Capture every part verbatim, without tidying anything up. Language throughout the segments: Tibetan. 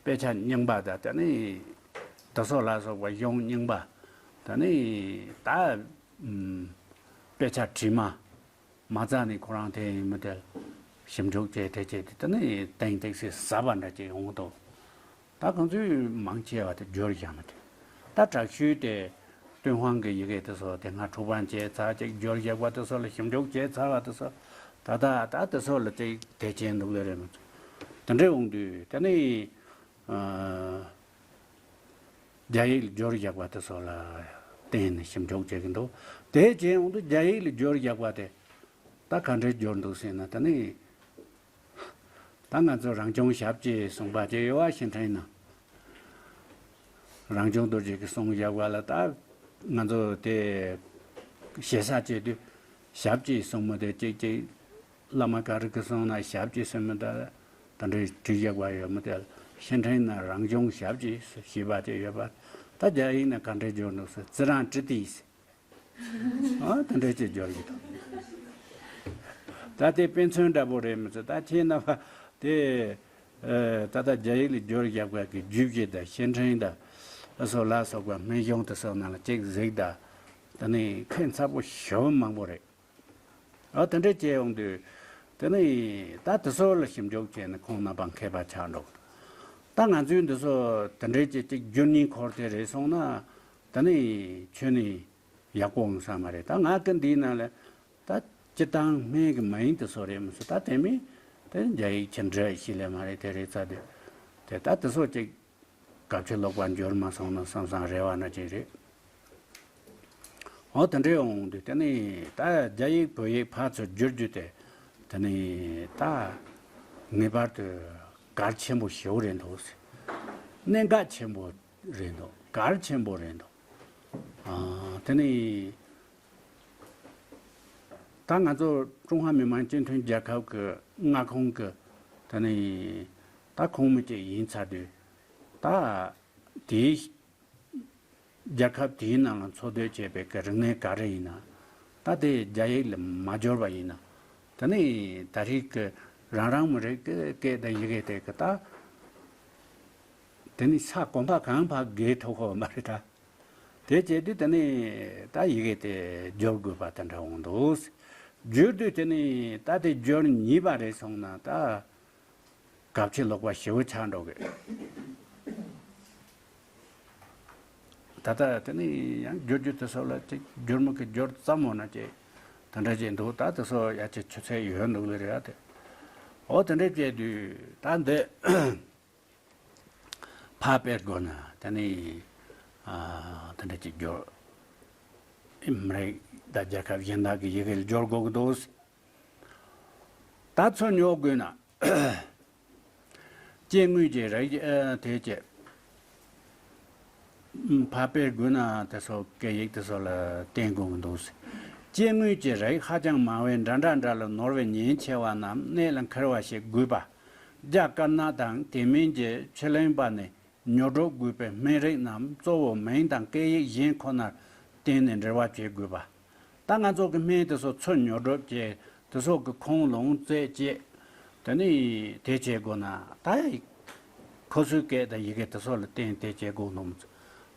དཔེ་ཆ་རྙིང་པ་དང་དེ་ནས་དེ་སོགས་ལ་སོགས་པ་གཞུང་རྙིང་པ། དེ་ནས་ད་ཨམ་དཔེ་ཆ་བྲིས་མ་མ་རྩ་ནས་ཁོ་རང་དེ་ཡིན་མི་དེ་ཞིབ་འཇུག་བྱས་དེ་བྱས་དེ་དེ་ནས་ཏན་ཏིག་སེ་ཟབ་པ་འདྲ་ཅིག་ཡོང་གི་འདུག་ད་ཁོང་ཚོས་མང་ཆེ་བ་དེ་བསྒྱུར་བཞག་མི་དེ། ད་དྲག་ཤོས་དེ་ཏུན་ཧོང་གི་ཡི་གེ་དེ་ཚོ་དེ་སྔ་འཁྲུག་པ་བྱས་ཚར་ཅིག་བསྒྱུར་བཞག་པ་དེ་ཚོ་ལ་ཞིབ་འཇུག་བྱས་ཚར་བ་དེ་ཚོ་ད་ལྟ་ད་དེ་ཚོ་ལ་ཅིག་དེ་བྱས་འདུག་ལེ་རེད་མི་ཚོ། དེ་འདྲ་ཡོང་དུས་དེ་ནས་ཨ། རྒྱ་ཡིག་ལ་བསྒྱུར་བཞག་པ་དེ་ཚོ་ལ་བརྟེན་ནས་ཞིབ་འཇུག་བྱེད་ཀྱི་འདུག་དེ་བྱས་ཡོང་དུས་རྒྱ་ཡིག་ལ་བསྒྱུར་བཞག་པ་དེ་ད་ག་འདྲས་བསྒྱུར་འདུག་ཟེར་ན། ད་ནི་ད་ང་ཚོ་རང་བྱུང་ཞབས་ཀྱིས་གསུངས་པ་ཅིག་ཡོད་པ་ཞེ་འཕྲིན་ན། རང་བྱུང་རྡོ་རྗེ་གིས་གསུངས་བཞག་པ་ལ་ད་ང་ཚོ་དེ་ཞེ་ས་བྱེད་དུས་ཞབས་ཀྱིས་གསུངས་མི་དེ་གཅིག་གཅིག་བླ་མ་ག་རེ་གི་གསུང་ན་ཞབས་ཀྱིས་གསུང་མི་ད་ད་འདྲའི་བྲིས་བཞག་པ་ཡོད་མི་དེ་ཤེས་འཕྲིན་ན་རང་བྱུང་ཞབས་ཀྱིས་ཞེས་པ་དེ་ཡོད་པ། ད་རྒྱ་ཡིག་ནས་ག་འདྲའི་བསྒྱུར་འདུག་ཟེར་ཙི་རང་ཀྲི་ཏི་ཟེར། ཨ་ད་འདྲའི་ཅིག་བསྒྱུར་གྱི་འདུག་ད་དེ་དཔེ་མཚོན་འདྲ་པོ་རེད་མི་ཚོ། ད་ཁྱེད་རྣམ་པ་དེ་ད་ལྟ་རྒྱ་ཡིག་ལ་བསྒྱུར་བཞག་པ་གི་རྒྱུད་བཞི་དང་ཤེས་འཕྲིན་དང་ཨ་སོགས་ལ་སོགས་པ་སྨན་གཞུང་དེ་སོགས་ནང་ལ་ཅིག་གཟིགས་དང་། ད་ནི་ཁྱད་མཚར་པོ་ཞེ་པོ་མང་པོ་རེད། ཨ་དེ་འདྲ་བྱས་ཡོང་དུས་དེ་ནི་ད་དེ་ཚོ་ལ་ཞིབ་འཇུག་བྱས་ནས་ཁོང་རྣམ་པ་མཁས་པ་ཆགས་འགྲོ། ད་ང་ཚོའི་འདི་ཚོ་དེ་འདྲའི་ཅིག་ཅིག་བསྒྱུར་སྙིང་འཁོར་དེ་རེད་སོང་ན་ད་ནི་ཁྱོན་ནས་ཡག་པོ་འོང་ས་མ་རེད། ད་ང་གི་འདིའི་ནང་ལ་ད་སྤྱིར་བཏང་སྨན་གྱི་མ་ཡིན་དེ་ཚོ་རེད་མི་ཚོ་ད་དེ་མིན་དེ་རྒྱ་ཡིག་ཆེ་འབྲི་ཤེས་ལེ་མ་རེད། དེ་རེད་ཚ་དེ་དེ་ད་དེ་ཚོ་ཅིག་གབ་ཆེ་ལོག་པ་འབྱོར་མ་སོང་ན་བསམ་བསམ་རེ་བ་ན་ཅིག་རེད། འོ་དེ་འདྲའི་འོང་དུས་དེ་ནི་ད་རྒྱ་ཡིག་བོད་ཡིག་ཕར་ཚུར་བསྒྱུར་རྒྱུ་དེ་དེ་ནི་ད་ངེས་པར་དུ་གལ་ཆེན་པོ་ཞེ་པོ་རེད་འདུག་གནད་འགག་ཆེན་པོ་རེད་འདུག་གལ་ཆེན་པོ་རེད་འདུག་ཨ་དེ་ནི་ད་ང་ཚོ་ཀྲུང་ཧྭ་མི་དམངས་སྤྱི་མཐུན་རྒྱལ་ཁབ་ཀྱི་མངའ་ཁོངས་ཀྱི་དེ་ནི་ད་ཁོངས་མི་ཅིག་ཡིན་ཚར་དུས་ད་དེའི་རྒྱལ་ཁབ་དེའི་ནང་ལ་འཚོ་སྡོད་བྱེད་པའི་གི་རིག་གནས་ག་རེ་ཡིན་ན་ད་དེ་རྒྱ་ཡིག་ལ་མ་འབྱོར་བ་ཡིན་ན་ད་ནི་ད་རེས་ཀྱི་རང་རང་མི་རིགས་ཀྱི་སྐད་དང་ཡི་གེ་དེ་གི་ད་དེ་ནི་ས་གོམ་པ་གང་ཕར་བརྒལ་ཐུབ་ཀྱི་ཡོད་མ་རེད་ད། དེ་བྱས་དུས་དེ་ནི་ད་ཡི་གེ་དེ་བསྒྱུར་དགོས་པ་དེ་འདྲ་འོང་འདུག་བསྒྱུར་དུས་དེ་ནི་ད་དེ་བསྒྱུར་ཉེས་པ་རེད་སོང་ན་ད་གལ་ཆེ་ལོག་པ་ཞེ་པོ་ཆགས་འགྲོ་གི། ད་ལྟ་དེ་ནི་ཡང་བསྒྱུར་རྒྱུ་དེ་ཚོ་ལ་ཅིག་བསྒྱུར་མི་གི་བསྒྱུར་ཙམ་འོ་ན་ཅིག་དེ་འདྲ་ཅིག་འདུག་ད་དེ་ཚོ་ཡ་ཅིག་ཆུ་ཚད་ཡོད་འདུག་ལེ་རེད་ཡ་དེ། འོ་དེ་འདྲ་བྱས་དུས་ད་འདི་ཕར་སྤེལ་དགོས་ན་དེ་ནི་ཨ་དེ་འདྲ་ཅིག་བསྒྱུར། མི་རིགས་དང་རྒྱལ་ཁབ་གཞན་དག་གི་ཡི་གེ་ལ་བསྒྱུར་དགོས་ཀྱི་འདུག་ད་ཚུར་ཉོ་དགོས་ན། སྐྱེ་དངོས་ཀྱི་རིགས་ཨ་དེ་བྱས། ཕར་སྤེལ་དགོས་ན་དེ་ཚོ་སྐད་ཡིག་དེ་ཚོ་ལ་བརྟེན་དགོས་ཀྱི་འདུག་སྐྱེ་དངོས་ཀྱི་རིགས་ཧ་ཅང་མང་བས་འདྲ་འདྲ་འདྲ་ལ་ནོར་བའི་ཉེན་ཆེ་བ་རྣམས་གནད་ལ་འཁེལ་བ་ཞིག་དགོས་པ། རྒྱ་དཀར་ནག་དང་དེ་མིན་གྱི་ཕྱི་གླིང་པ་ནས་ཉོ་སྒྲུབ་དགོས་པའི་སྨན་རིགས་རྣམས་གཙོ་བོ་མིང་དང་སྐད་ཡིག་གཞན་ཁོ་ནར་བརྟེན་ནས་འབྲེལ་བ་བྱེད་དགོས་པ། ད་ང་ཚོ་གི་སྨན་དེ་ཚོ་ཚུར་ཉོ་སྒྲུབ་བྱས་དེ་ཚོ་གི་ཁུངས་ལུང་བཙལ་བྱས། དེ་ནས་དེ་བྱེད་དགོས་ན་ད་ཁོ་ཚོའི་སྐད་དང་ཡི་གེ་དེ་ཚོ་ལ་བརྟེན་དེ་བྱེད་དགོས་འདུག་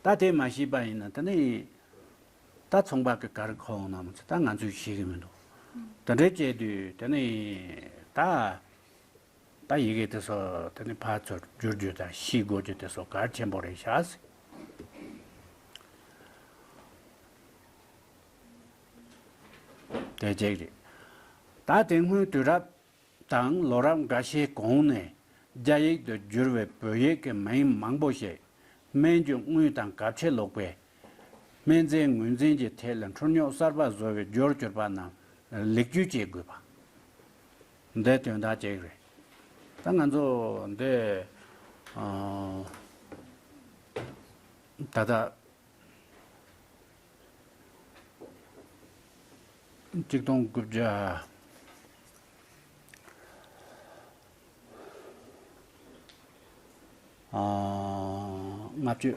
ད་དེ་མ་ཤེས་པ་ཡིན་ན་དེ་ནས་ད་ཚོང་པ་གི་ག་རེ་ཁོ་འོང་ན་མི་ཚེ་ད་ང་ཚོས་ཤེས་གི་མི་འདུག་དེ་འདྲ་བྱས་དུས་དེ་ནས་ད། ད་ཡི་གེ་དེ་ཚོ་དེ་ནི་ཕར་ཚུར་བསྒྱུར་རྒྱུ་དང་ཤེས་དགོས་རྒྱུ་དེ་ཚོ་གལ་ཆེན་པོ་རེད་ཤག་དེ་གཅིག་རེད། ད་དེ་སྔོན་དུས་རབས་དང་ལོ་རབས་འགའ་ཤས་གོང་ནས་རྒྱ་ཡིག་ཏུ་བསྒྱུར་བའི་བོད་ཡིག་གི་མིང་མང་པོ་ཞིག་སྨན་གྱི་དངོས་དང་གབ་ཆས་ལོག་པས། སྨན་རྫས་ངོས་འཛིན་གྱི་ཐད་ལ་འཁྲུལ་རྙོག་གསར་པ་བཟོ་བའི་རྒྱུར་གྱུར་པ་རྣམས་ལེགས་བཅོས་བྱེད་དགོས་པ། འདི་དོན་དག་ཅིག་རེད། ད་ང་ཚོ་འདི་ཨ་ད་ལྟ་གཅིག་སྟོང་དགུ་བརྒྱ་ཨ་ལྔ་བཅུ་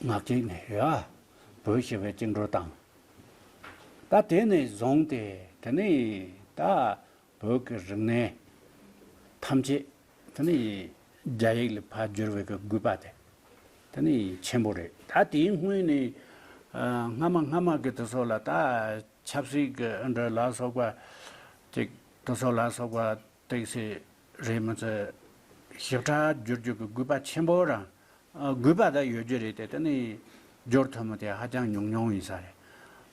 ང་གཅིག་ནས་ཡ་བོད་ཞི་བའི་བཅིངས་འགྲོལ་བཏང་། ད་དེ་ནས་བཟུང་སྟེ་དེ་ནས་ད་བོད་ཀྱི་རིག་གནས་ཐམས་ཅད་དེ་ནས་ རྒྱ་ཡིག་ལ་ཕར་བསྒྱུར་བའི་གི་དགོས་པ་དེ་དེ་ནི་ཆེན་པོ་རེད། ད་དེའི་སྔོན་ནས་ཨ་སྔ་མ་སྔ་མ་གི་དེ་ཚོ་ལ་ད་ཆབ་སྲིད་གི་འདྲ་ལ་སོགས་པ་ཅིག་དེ་ཚོ་ལ་སོགས་པ་ཏོག་ཙམ་རེད་མི་ཚོ་ཞིབ་ཕྲ་བསྒྱུར་རྒྱུ་གི་དགོས་པ་ཆེན་པོ་རང་ཨ་དགོས་པ་ད་ཡོད་རྒྱུ་རེད་དེ། དེ་ནི་སྦྱོར་ཐུབ་མི་དེ་ཧ་ཅང་ཉུང་ཉུང་ཡིན་ས་རེད།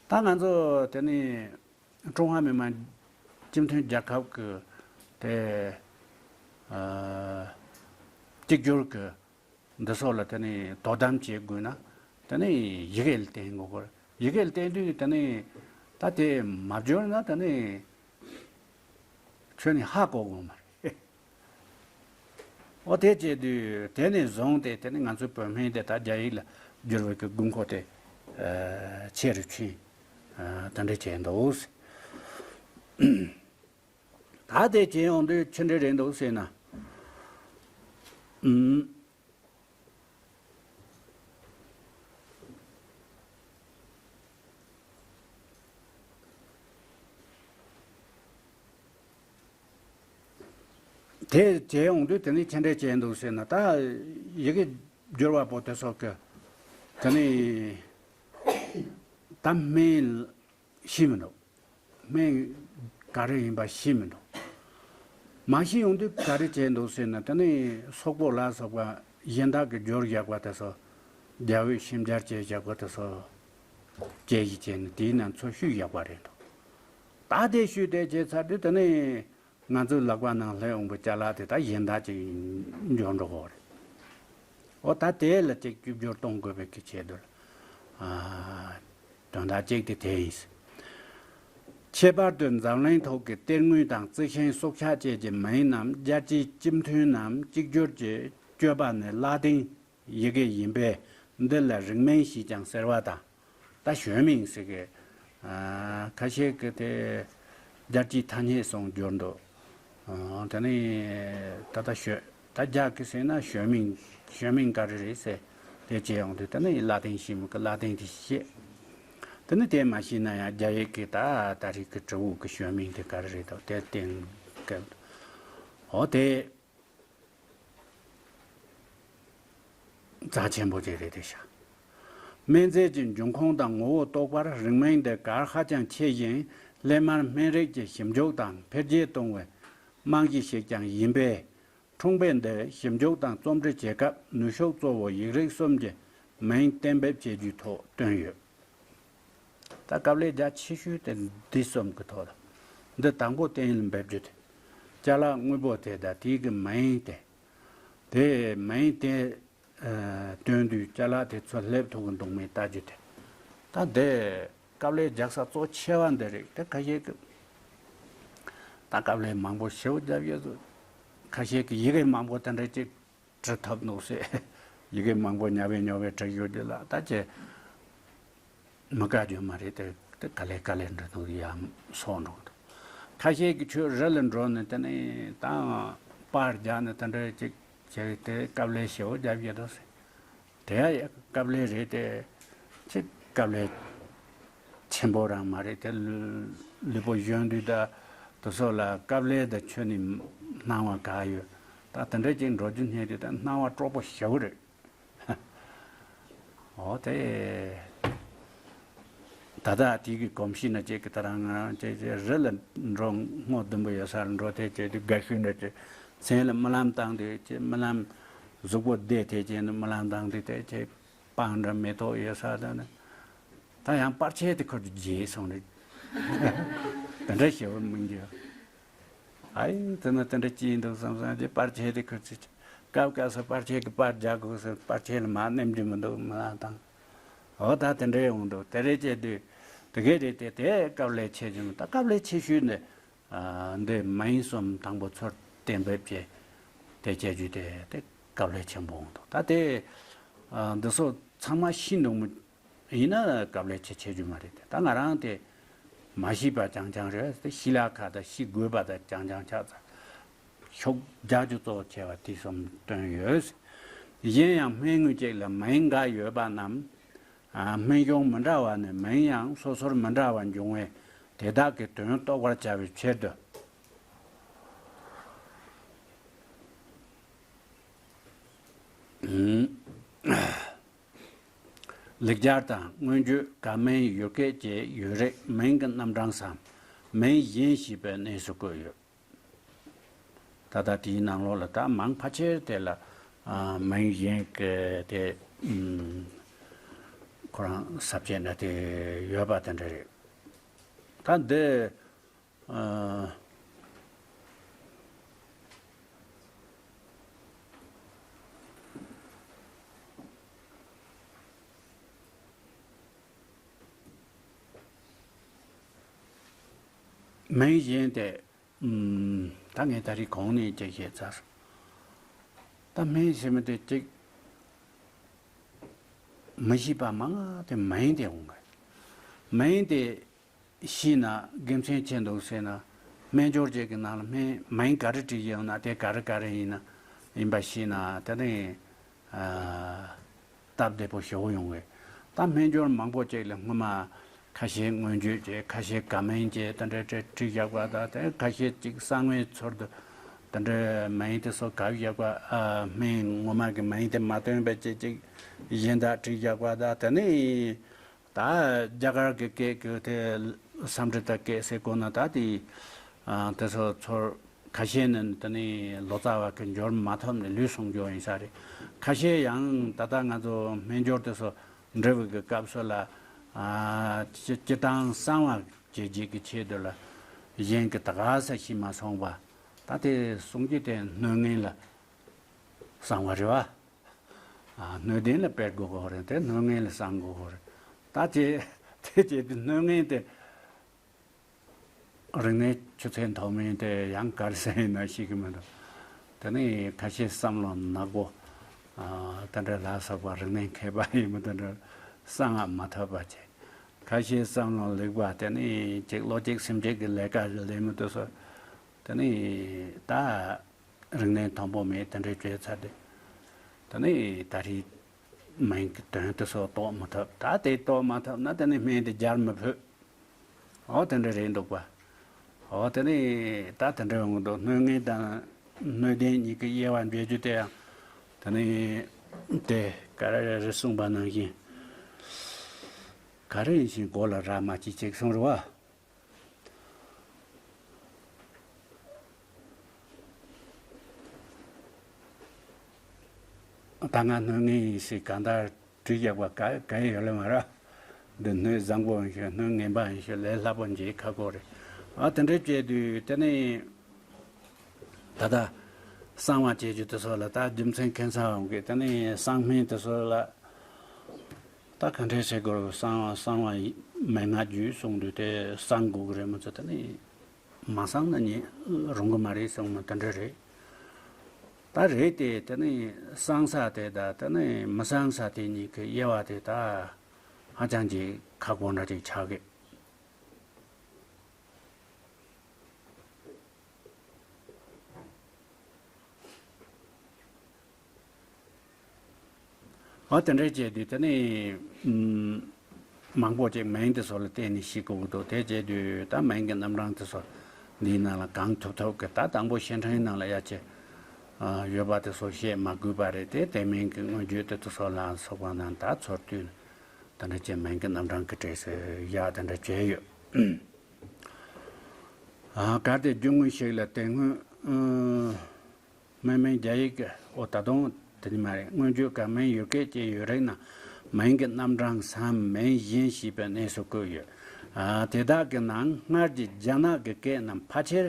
ད་ང་ཚོ་དེ་ནི་ཀྲུང་ཧྭ་མི་དམངས་སྤྱི་མཐུན་རྒྱལ་ཁབ་ཀྱི་དེ་ཨ་གཅིག་གྱུར་གྱི་འདི་སོགས་ལ་དེ་ནི་དོ་དམ་བྱེད་དགོས་ན་དེ་ནི་ཡི་གེ་ལ་བརྟེན་དགོས་གི། ཡི་གེ་ལ་བརྟེན་དུས་དེ་ནི་ད་དེ་མ་བསྒྱུར་ན་དེ་ནི་ཁྱོད་ནི་ཧ་གོ་དགོས་མ་རེད། འོ་དེ་བྱས་དུས་དེ་ནས་བཟུང་སྟེ་དེ་ནི་ང་ཚོའི་བོད་སྨན་དེ་ད་རྒྱ་ཡིག་ལ་བསྒྱུར་བའི་གི་དགོས་མཁོ་དེ་ཨ་ཆེ་རུ་ཕྱིན། ཨ་དེ་འདྲ་བྱས་འདུག། ད་དེ་བྱས་ཡོང་དུས་ཆི་འདྲ་རེད་འདུག་ཟེར་ན། ཨུམ། དེ་བྱས་ཡོང་དུས་དེ་ནི་ཆི་འདྲ་བྱས་འདུག་ཟེར་ན། ད་ཡི་གེ་བསྒྱུར་བ་པོ་དེ་ཚོ་གི་དེ་ནི་ད་སྨན་ཤེས་མི་འདུག། སྨན་ག་རེ་ཡིན་པ་ཤེས་མི་འདུག། མ་ཤེས་ཡོང་དུས་ག་རེ་བྱས་འདུག་ཟེར་ན། དེ་ནི་སོག་པོ་ལ་སོགས་པ་གཞན་དག་གི་སྦྱོར་བཞག་པ་དེ་ཚོ། རྒྱ་བོད་ཤན་སྦྱར་བྱས་བཞག་པ་དེ་ཚོ་དཔྱད་གཞི་བྱས་ནས་དེའི་ནང་ཚུར་བཤུས་བཞག་པ་རེད་འདུག། ད་དེ་བཤུས་དེ་བྱས་ཚར་དུས་དེ་ནི་ང་ཚོའི་ལག་པ་ནང་སླེབས་འོང་པའི་ཅ་ལག་དེ་ད་གཞན་དག་ཅིག་འབྱོར་འགྲོ་གི་རེད། འོ་ད་དེ་ལ་ཅིག་བཅོས་བསྒྱུར་གཏོང་དགོས་པའི་གི་ཆེད་དུ་ལ་ཨ་དོན་དག་གཅིག་དེ་དེ་ཡིན། ཁྱད་པར་དུ་འཛམ་གླིང་ཐོག་གི་གཏེར་དངོས་དང་རྩི་ཤིང་སྲོག་ཆགས་བཅས་ཀྱི་མིང་རྣམས་རྒྱལ་སྤྱིའི་སྤྱི་མཐུན་ནམ་གཅིག་གྱུར་གྱི་སྤྱོད་པ་ནི་ལ་ཏིང་ཡི་གེ་ཡིན་པས། འདི་ལ་རིག་མིང་ཞེས་ཀྱང་ཟེར་བ་དང་། ད་བྱོན་མིང་ཟེར་གི། ཨ་ཁ་ཤས་ཀྱིས་དེ་རྒྱལ་སྤྱིའི་ཐ་སྙད་གསུངས་བསྒྱུར་འདུག། ཨ་དེ་ནི་ད་ལྟ་བྱོན། ད་རྒྱ་གི་ཟེར་ན་བྱོན་མིང་། བྱོན་མིང་ག་རེ་རེད་ཟེར། དེ་བྱས་ཡོང་དུས་དེ་ནི་ལ་ཏིང་ཤེས་མི་གི་ལ་ཏིང་དེ་ཤེས། དེ་ནི་དེ་མ་ཤེས་ན་ཡང་རྒྱ་ཡིག་གི་ད་ད་རེས་ཀྱི་དྲིལ་བུ་གི་བྱོན་མིང་དེ་ག་རེ་རེད་དོ། དེ་བསྟན་སྐབས། འོ་དེ། རྩ་ཆེན་པོ་ཅིག་རེད་དེ་ཤག། སྨན་རྫས་ཀྱི་འབྱུང་ཁུངས་དང་ངོ་བོ་རྟོགས་པར་རིག་མིང་འདི་གལ་ཧ་ཅང་ཆེ་ཞིང་། སླད་མར་སྨན་རིགས་ཀྱི་ཞིབ་འཇུག་དང་འཕེལ་རྒྱས་གཏོང་བའི་རྨང་གཞི་ཞིག་ཀྱང་ཡིན་པས། འཁྲུངས་དཔེ་འདི་ཞིབ་འཇུག་དང་རྩོམ་འབྲི་བྱེད་སྐབས་ནུས་ཤུགས་གཙོ་བོ་ཡིག་རིགས་གསུམ་གྱི་མིང་གཏན་འབེབས་བྱེད་རྒྱུའི་ཐོག་བཏོན་ཡོད། ད་དཀའ་ལས་རྒྱ་ཆེ་ཤོས་དེ་འདི་གསུམ་གྱི་ཐོག་ལ། འདི་དང་པོ་གཏན་ལ་འབེབས་རྒྱུ་དེ། ཅ་ལག་དངོས་པོ་དེ་དང་དེའི་གི་མིང་དེ། དེ་མིང་དེ་ཨ་བཏོན་དུས་ཅ་ལག་དེ་ཚུར་སླེབས་ཐུབ་ཀྱི་འདུག་མེད་ལྟ་རྒྱུ་དེ། ད་འདི་དཀའ་ལས་རྒྱག་ས་གཙོ་ཆེ་བ་འདི་རེད། དེ་ཁ་ཤས་ཀྱི་ད་དཀའ་ལས་མང་པོ་ཞེ་པོ་རྒྱབ་ཡོད་ཚོད། ཁ་ཤས་ཀྱི་ཡི་གེ་མང་པོ་དེ་འདྲ་ཅིག་བྲི་ཐུབ་འདུག་ཟེར། ཡི་གེ་མང་པོ་ཉབ་བེ་ཉོབ་བེ་བྲི་ཡོད་དེ་ལ་ད་ཅི་མི་དགའ་རྒྱུ་མ་རེད་དེ། དེ་ག་ལེ་ག་ལེ་འབྲི་འདུག་ཡང་སོགས་འགྲོ་འདུག། ཁ་ཤས་ཀྱིས་ཁྱོད་རི་ལ་འགྲོ་ནས་དེ་ནས་ད་པར་རྒྱག་ནས་དེ་འདྲ་ཅིག་བྱས་དེ་དཀའ་ལས་ཞེ་པོ་རྒྱབ་ཡོད་འདུག་ཟེར། དེ་ཡང་དཀའ་ལས་རེད་དེ། ཅིག་དཀའ་ལས་ཆེན་པོ་རང་མ་རེད་དེ། ལུས་པོ་གཞོན་དུས་ད་དེ་ཚོ་ལ་དཀའ་ལས་དང་ཁྱོན་ནས་སྣང་བ་ག་ཡོད། ད་དེ་འདྲ་ཅིག་འགྲོ་རྒྱུ་སྙམ་དུས་ད་སྣང་བ་སྤྲོ་པོ་ཞེ་པོ་རེད། འོ་དེ། ད་ལྟ་དེ་གི་གོམས་གཤིས་ན་ཅིག་གི་ད་རང་ང་རང་ཅིག་ཅིག་རི་ལ་འགྲོ། སྔོ་ལྡུམ་པོ་ཡོད་ས་ལ་འགྲོ་དེ་ཅིག་དེ་དགའ་ཤོས་འདྲ་ཅིག། མཚན་ལ་རྨི་ལམ་བཏང་དུས་ཅིག་རྨི་ལམ་གཟུགས་པོ་བདེ་དེ་ཅིག་ནི་རྨི་ལམ་བཏང་དུས་དེ་ཅིག་སྤང་འདྲ་མེ་ཏོག་ཡོད་ས་དང་ནི། ད་ཡང་པར་ཆས་དེ་ཁུར་དུ་བརྗེད་སོང་རེད། དེ་འདྲ་ཞེ་པོ་མི་འགྱུར། ཨའི་དེ་ན་དེ་འདྲ་ཅི་ཡིན་འདུག་བསམ་བསམ་གྱི་པར་ཆས་དེ་ཁུར་ཚུར་སྐབས་སྐབས་སུ་པར་ཆས་ཀྱི་པར་རྒྱག་དགོས་སུ་པར་ཆས་ལ་མ་ནེམ་རྒྱུ་མི་འདུག་མི་ལ་དང་། འོ་ད་དེ་འདྲ་ཡོང་འདུག། དེ་རེད་ཅེས་དུས་དེ་གས་རེད་དེ། དེ་དཀའ་ལས་ཆེ་ཆུང་ད་དཀའ་ལས་ཆེ་ཤོས་ནི། ཨ་འདི་མིང་གསུམ་དང་པོ་ཚུར་གཏན་འབེབས་བྱས་དེ་བྱེད་རྒྱུ་དེ་དེ་དཀའ་ལས་ཆེན་པོ་འོང་འདུག། ད་དེ་ཨ་འདི་ཚོ་ཚང་མ་ཤེས་འདུག་མི་ཡིན་ན་དཀའ་ལས་ཆེ་ཆེ་རྒྱུ་མ་རེད་དེ། ད་ང་རང་དེ་མ་ཤེས་པ་རྐྱང་རྐྱང་རེད་དེ། ཤེས་ལ་ཁ་དང་ཤེས་དགོས་པ་དང་རྐྱང་རྐྱང་ཆགས་ཚར། ཤུགས་རྒྱག་རྒྱུ་གཙོ་ཆེ་བ་དེ་གསུམ་བཏོན་ཡོད། གཞན་ཡང་སྨན་དངོས་གཅིག་ལ་མིང་འགའ་ཡོད་པ་རྣམས། ཨ་སྨན་གཞུང་མི་འདྲ་བ་ནས་མིང་ཡང་སོ་སོར་མི་འདྲ་བ་འབྱུང་བས། དེ་དག་གི་དོན་རྟོགས་པར་བྱ་བའི་ཕྱིར་དུ། ལེགས་སྦྱར་དང་མངོན་བརྗོད་བཀའ་མའི་ཡུལ་སྐད་ཀྱི་ཡུལ་རིགས་མིང་གི་རྣམ་གྲངས་སམ་མིང་གཞན་ཞེས་པའི་གནས་སུ་བཀོད་ཡོད། ད་ལྟ་དེའི་ནང་ལོགས་ལ་ད་མང་ཕལ་ཆེར་དེ་ལ་ཨ་མིང་གཞན་གྱི་དེ་ཨུམ་ཁོ་རང་ས་བཅད་འདྲ་དེ་ཡོད་པ་དེ་འདྲ་རེད། ད་འདི། ཨ། མིང་གཞན་དེ། ཨུམ། ད་ངས་ད་རེས་གོང་ནས་ཅིག་བཤད་ཚར། ད་མིང་ཟེར་མི་དེ་ཅིག་མི་ཤེས་པ་མང་ང་དེ་མིང་དེ་འོང་གི། མིང་དེ། ཤེས་ན་དགེ་མཚན་ཆེ་འདུག་ཟེར་ན། སྨན་སྦྱོར་ཅིག་གི་ནང་ལ་སྨན་མིང་ག་རེ་བྲིས་ཡོད་ན་དེ་ག་རེ་ག་རེ་ཡིན་ན་ཡིན་པ་ཤེས་ན་དེ་ནི་ཨ་སྟབས་བདེ་པོ་ཞེ་པོ་ཡོང་གི། ད་སྨན་སྦྱོར་མང་པོ་ཅིག་ལ་སྔོན་མ་ཁ་ཤས་མངོན་བརྗོད་ཅིག་ཁ་ཤས་བཀའ་མིང་ཅིག་དེ་འདྲ་བྲིས་བཞག་པ་དང་དེ་ཁ་ཤས་ཅིག་གསང་བའི་ཚུལ་དུ་དེ་འདྲ་མིང་དེ་ཚོ་བཀབ་བཞག་པ། ཨ་སྨན་ངོ་མ་གི་མིང་དེ་མ་བཏོན་པ་ཅིག་ཅིག་གཞན་དག་བྲིས་བཞག་པ་དང་དེ་ནི། ད་རྒྱ་གར་གྱི་སྐད་ཀྱི་དེ་སཾ་སྐྲྀ་ཏ་སྐད་ཟེར་གོ་ན་ད་དེ་ཨ་དེ་ཚོ་ཚོར་ཁ་ཤས་ནི་དེ་ནི་ལོ་ཙཱ་བ་གི་འབྱོར་མ་ཐོབ་ནས་ལུས་སོང་རྒྱུ་ཡིན་ས་རེད། ཁ་ཤས་ཡང་ད་ལྟ་ང་ཚོ་སྨན་སྦྱོར་དེ་ཚོ་འབྲི་བའི་གི་སྐབས་སུ་ལ་ཨ་སྤྱི་སྤྱི་བཏང་གསང་བ་བྱེད་བྱེད་ཀྱི་ཆེད་དུ་ལ་གཞན་གྱི་ད་ག་ས་ཤེས་མ་སོང་བ་ད་དེ་གསུང་རྒྱུ་དེ་སྣོད་ངན་ལ་གསང་བ་རེད་བ། ཨ་སྣོད་ལྡན་ལ་སྤེལ་དགོས་གོ་རེད་དེ་སྣོད་ངན་ལ་གསང་དགོས་གོ་རེད། ད་དེ་དེ་བྱས་ཏེ་སྣོད་ངན་དེ་རིག་གནས་ཆུ་ཚད་མཐོ་དམན་དེ་ཡང་ག་རེ་ཟེར་ཡིན་ན་ཤེས་ཀྱི་མི་འདུག་དེ་ནས་ཁ་ཤས་བསམ་བློ་ནག་པོ་ཨ་དེ་འདྲ་ལ་སོགས་པ་རིག་གནས་མཁས་པ་ཡིན་མི་དེ་འདྲ་གསང་བ་མ་ཐོབ་པ་བྱས། ཁ་ཤས་བསམ་བློ་ལེགས་པ་དེ་ནས་ཅིག་བློ་གཅིག་སེམས་གཅིག་གི་ལས་ཀ་ལས་མི་དེ་ཚོ་དེ་ནས་ད། རིག་གནས་མཐོན་པོ་མེད་དེ་འདྲ་བྱས་ཚར་ཏེ། ད་ནི་ད་རེས་མིང་གི་དོན་དེ་ཚོ་རྟོགས་མི་ཐུབ། ད་དེ་རྟོགས་མ་ཐུབ་ན་དེ་ནི་སྨན་དེ་སྦྱར་མི་ཕོད། འོ་དེ་འདྲ་རེད་འདུག་པ། འོ་དེ་ནི་ད་དེ་འདྲ་ཡོང་གི་འདུག་སྣོད་ངན་དང་སྣོད་ལྡན་གཉིས་ཀྱི་དབྱེ་བ་འབྱེད་རྒྱུ་དེ་ཡང་། ད་ནི་དེ་ག་རེ་རེ་རེ་གསུངས་པ་ནང་བཞིན། ག་རེ་ཡིན་ཞིང་མགོ་ལ་རག་མ་ཅི་ཅིག་གསུངས་རེད་བ། ད་ང་སྣོད་ངན་ཡིན་ཞེས་གང་ལྟར་བྲིས་བཞག་པ་ག་ག་ཡེ་ཡོད་ལེ་མ་རེད། འདི་སྣོད་བཟང་པོ་ཡིན་ཞུ་སྣོད་ངན་པ་ཡིན་ཞུ་ལས་སླ་པོ་འཇལ་ཁག་པོ་རེད། ཨ་དེ་འདྲ་བྱས་དུས་དེ་ནི་ད་ལྟ་གསང་བ་བྱེད་རྒྱུ་དེ་ཚོ་ལ་ད་རྒྱུ་མཚན་མཁན་ས་འོང་གི་དེ་ནི་གསང་སྨན་དེ་ཚོ་ལ། ད་ག་འདྲས་བྱེད་དགོས་རེད། གསང་བ་གསང་བ་མན་ངག་རྒྱུད་གསུངས་དུས་དེ་གསང་དགོས་ཀྱི་རེད་མ་གཏོགས་དེ་ནི་མ་གསང་ན་ཉན་རུང་གི་མ་རེད་གསུངས་ན་དེ་འདྲ་རེད། ད་རེད་དེ་དེ་ནི་གསང་ས་དེ་དང་དེ་ནི་མི་གསང་ས་དེ་གཉིས་ཀྱི་དབྱེ་བ་དེ་ད་ཧ་ཅང་གི་ཁག་པོ་འདྲ་ཅིག་ཆགས་གི། འོ་དེ་འདྲ་བྱས་དུས་དེ་ནི་ཨུམ་མང་པོ་ཅིག་མིང་དེ་ཚོ་ལ་བརྟེན་ནས་ཤེས་དགོས་ཀྱི་འདུག་དེ་བྱས་དུས་ད་མིང་གི་རྣམ་གྲངས་དེ་ཚོ་འདིའི་ནང་ལ་གང་ཐུབ་ཐུབ་ཀྱི་ད་དང་པོ་བཤད་འཕྲིན་ནང་ལ་ཡ་ཆེ་ཡོད་པ་དེ་ཚོ་བཤད་མ་དགོས་པ་རེད་དེ། དེ་མིང་གི་མངོན་བརྗོད་དེ་ཚོ་ལ་སོགས་པ་རྣམས་ད་ཚུར་བསྡུས་ནས་དེ་འདྲ་བྱས་མིང་གི་རྣམ་གྲངས་ཀྱི་གྲས་སུ་ཡ་དེ་འདྲ་བྱས་ཡོད། ཨ་གལ་ཏེ་རྒྱུ་དངོས་ཤིག་ལ་དེ་སྔོན་ཨ། སྨན་མིང་རྒྱ་ཡིག་གི་འོ་ད་དུང་དེ་ནི་མ་རེད། མངོན་བརྗོད་ཀྱི་མིང་ཡུལ་སྐད་ཀྱི་ཡུལ་རིགས་ན་མིང་གི་རྣམ་གྲངས་སམ་མིང་གཞན་ཞེས་པའི་གནས་སུ་བཀོད་ཡོད། ཨ་དེ་དག་གི་ནང་སྔར་གྱི་རྒྱ་ནག་གི་སྐད་རྣམས་ཕལ་ཆེར་